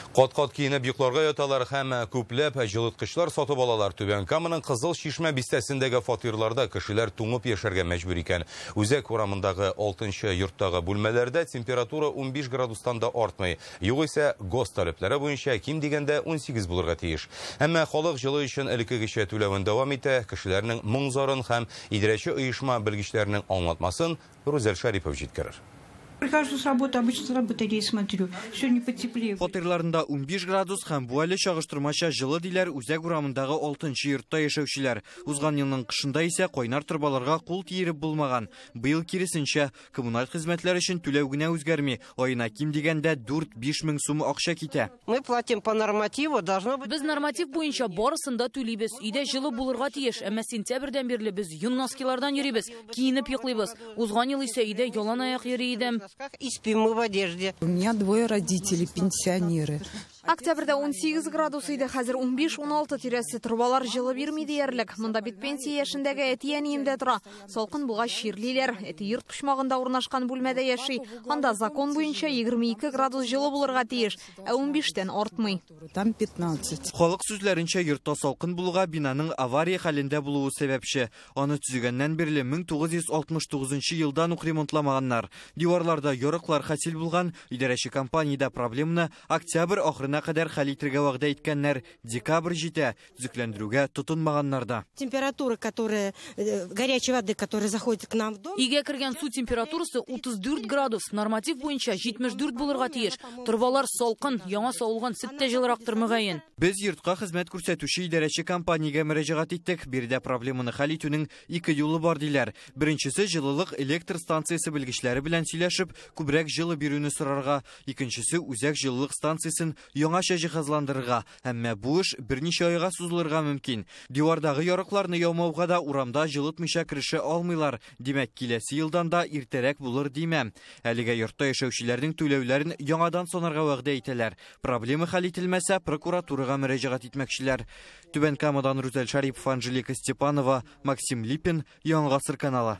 Кат-кат киенеп йокларга яталар һәм күпләп җылыткычлар сатып алалар. Түбән Каманың Кызыл Чишмә бистәсендәге фатирларда кешеләр туңып яшәргә мәҗбүр икән. Үзәк урамындагы 6нчы йорттагы бүлмәләрдә температура 15 градустан да артмый. Югыйсә, ГОСТ таләпләре буенча ким дигәндә 18 булырга тиеш. Әмма халык җылы өчен элеккегечә түләвен дәвам итә. Кешеләрнең моң-зарын һәм идарәче оешма белгечләренең аңлатмасын Рузәл Шарипов җиткерер. Прихожу с работы, обычно с работы я смотрю. Сегодня потеплее. Фатирларында 15 градус һәм бу әле чагыштырмача җылы диләр Үзәк урамындагы 6нчы йортта яшәүчеләр. Узган елның кышында исә кайнар торбаларга кул тиереп булмаган. Быел киресенчә, коммуналь хезмәтләр өчен түләү генә үзгәрми. Аена ким дигәндә 4-5 мең сум акча китә. Мы платим по нормативу, должно быть. Без норматив буенча барысын да түлибез. Өйдә җылы булырга тиеш, әмма сентябрьдән бирле без йон носкилардан йөрибез, киенеп йоклыйбыз. Узган ел исә өйдә ялан аяк йөри идем. И спим мы в одежде. У меня двое родителей, пенсионеры. Октябрьдә 18 градус иде, хәзер 15-16 тирәсе. Торбалар җылы бирми диярлек. Монда бит пенсия яшендәге әти-әнием дә тора. Салкын булгач чирлиләр. Әти йорт почмагында урнашкан бүлмәдә яши. Анда закон буенча 22 градус җылы булырга тиеш, ә 15-тән артмый. Там 15. Халык сүзләренчә, йортта салкын булуга бинаның авария хәлендә булуы сәбәпче. Аны төзегәннән бирле 1969 елдан ук ремонтламаганнар. Диварларда ярыклар хасил булган. Идарәче компаниядә проблеманы октябрь ахырына кадәр хәл итәргә вәгъдә иткәннәр. Декабрь җитә, төзекләндерүгә тотынмаганнар да. Температура, которая, горячей воды, которая заходит к нам в дом. Өйгә кергән су температурасы 34 градус. Норматив буенча 74 булырга тиеш. Торбалар салкын, яңа савылган сөт тә җылырактыр мөгаен. Без йортка хезмәт күрсәтүче идарәче компаниягә мөрәҗәгать иттек. Биредә проблеманы хәл итүнең ике юлы бар диләр. Беренчесе җылылык электр станциясе белгечләре белән сөйләшеп, күбрәк җылы бирүне сорарга. Икенчесе үзәк җылылык станциясен яңача җиһазландырырга. Әмма бу эш берничә айга сузылырга мөмкин. Дивардагы ярыкларны ямауга да урамда җылытмыйча керешә алмыйлар. Димәк, киләсе елдан да иртәрәк булыр димәм. Әлегә йортта яшәүчеләрнең түләүләрен яңадан санарга вәгъдә итәләр. Проблема хәл ителмәсә, прокуратурага мөрәҗәгать итмәкчеләр. Түбән Камадан Рузәл Шарипов, Анжелика Степанова, Максим Липин, Яңа Гасыр каналы.